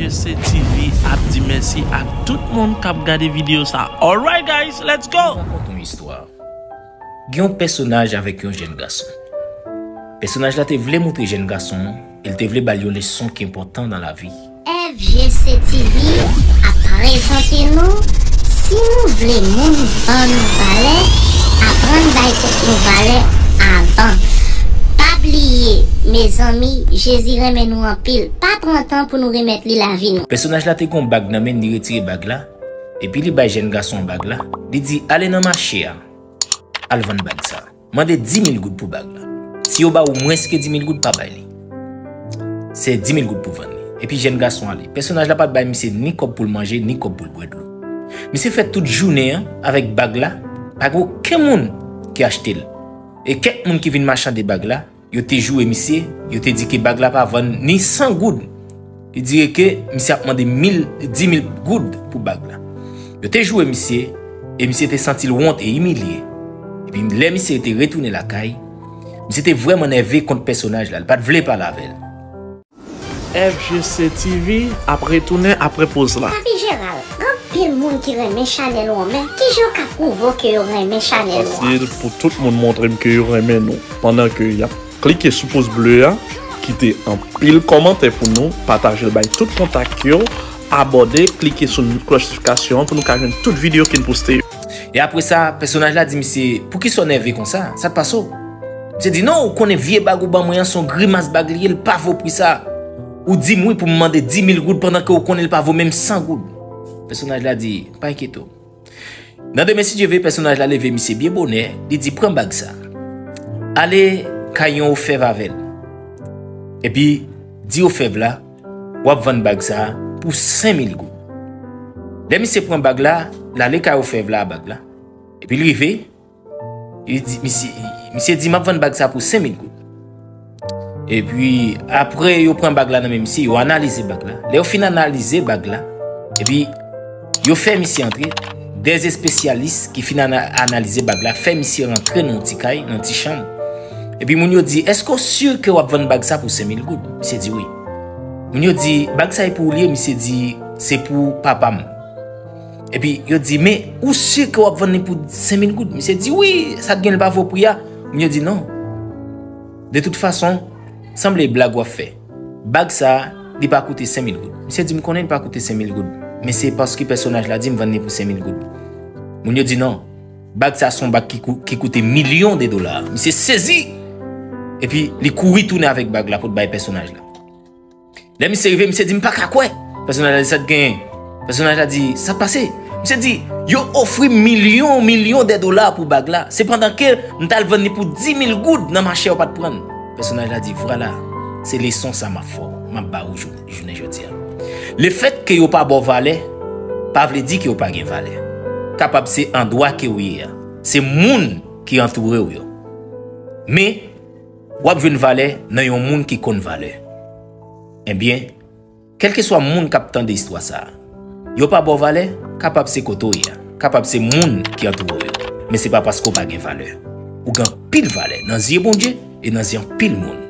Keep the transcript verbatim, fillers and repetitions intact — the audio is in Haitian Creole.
F G C T V ap di mèsi ak tout moun k ap gade videyo sa. Alright guys, let's go! Rakonte yon istwa. Gen yon pèsonaj avèk yon jèn gason. Pèsonaj la te vle montre jèn gason an, e l te vle ba l yon leson ki enpòtan nan lavi. F G C T V ap prezante nou, si nou vle moun ban nou valè, aprann bay tèt nou valè avan. Pa bliye, mezanmi, Jezi renmen nou anpil. Pa pran tan pou nou remèt li lavi nou. Pèsonaj la te gen yon bag nan men l, li retire bag la, epi li bay jèn gason an bag la. Li di, "Ale nan mache a, al vann bag sa a. Mande di mil goud pou bag la. Si yo ba ou mwens ke di mil goud, pa bay li. Se di mil goud pou vann li." Epi jèn gason ale. Pèsonaj la pa t bay misye ni kòb pou l manje, ni kòb pou l bwè dlo. Misye fè tout jounen an avèk bag la, pa gen okenn moun ki achte l. E kèk moun ki vin machande bag la, yo te joure misye, yo te di ke bag la pa vann ni san goud. Li di ke misye ap mande mil, di mil goud pou bag la. Yo te joure misye, e misye te santi l wont e imilye. Epi lè misye te retounen lakay, misye te vrèman nève kont pèsonaj la, li pa t vle pale avè l. F G C T V ap retounen apre poz la. Papi Jeral, gen anpil moun ki renmen chanèl ou an, men kijan w ka pwouve w ke yo renmen chanèl ou an? Fasil pou tout moun montre m ke yo renmen nou. Pandan ke y ap klike sou poz ble a, kite anpil kòmantè pou nou, pataje l bay tout kontak yo, abòne, klike sou klòch notifikasyon an pou nou ka jwenn tout videyo ke n poste yo. E apre sa, pèsonaj la di misye, "Poukisa w nève konsa? Sa k pase w?" Misye di, "Non, ou konnen vye bag ou ban mwen an, se yon grimas bag li ye, l pa vo pri sa. Ou di m wi pou m mande di mil goud pandan ke ou konnen l pa vo menm san goud." Pèsonaj la di, "Pa enkyete w. Nan demen, si Dye vle," pèsonaj la leve misye byen bonè, li di, "Pran bag sa. Ale kay yon ofèv avè l. Epi, di ofèv la, w ap vann bag sa pou senk mil goud." Lè misye pran bag la, l ale kay ofèv la a bag la. Epi l rive, li di, misye, misye di, "M ap vann bag sa pou senk mil goud." Epi, apre yo pran bag la nan men misye, yo analize bag la. Lè yo fin analize bag la, epi yo fè misye antre. Dè espesyalis ki fin ana-, analize bag la fè misye rantre nan yon ti kay, nan yon ti chanm. Epi moun yo di, "Èske w si ke w ap vann bag sa pou senk mil goud?" Misye di, "Wi." Moun yo di, "Bag sa e pou ou li ye?" Misye di, "Se pou papa m." Epi yo di, "Men ou si ke w ap vann li pou senk mil goud?" Misye di, "Wi, sa k gen l pa vo pri a." Moun yo di, "Non. De tout fason, sanble blag w ap fè. Bag sa a, li pa koute senk mil goud." Misye di, "M konnen li pa koute senk mil goud, men se paske pèsonaj la di m vann li pou senk mil goud." Moun yo di, "Non. Bag sa a se yon bag ki kou-, ki koute milyon de dola." Misye sezi! Epi li kouri tounen avèk bag la pou l bay pèsonaj la. Lè misye rive, misye di, "M pa ka kwè." Pèsonaj la di, "Sa t genyen?" Pèsonaj la di, "Sa t pase?" Misye di, "Yo ofri m milyon, milyon de dola pou bag la. Sepandan ke m t al vann li pou di mil goud nan mache, yo pa t pran l." Pèsonaj la di, "Vwala, se leson sa m ap fè w, m ap ba ou jou-, jounen jodi a. Lefèt ke yo pa ba w valè, pa vle di ke yo pa gen valè. Kapab se andwa ke w ye a, se moun ki antoure w yo. Men, w ap jwenn valè nan yon moun ki konn valè." Ebyen, kèlkeswa moun k ap tande istwa sa a, yo pa ba w valè, kapab se kote w ye a, kapab se moun ki antoure w yo, men se pa paske w pa gen valè. Ou gen anpil valè nan zye Bondye e nan zye anpil moun.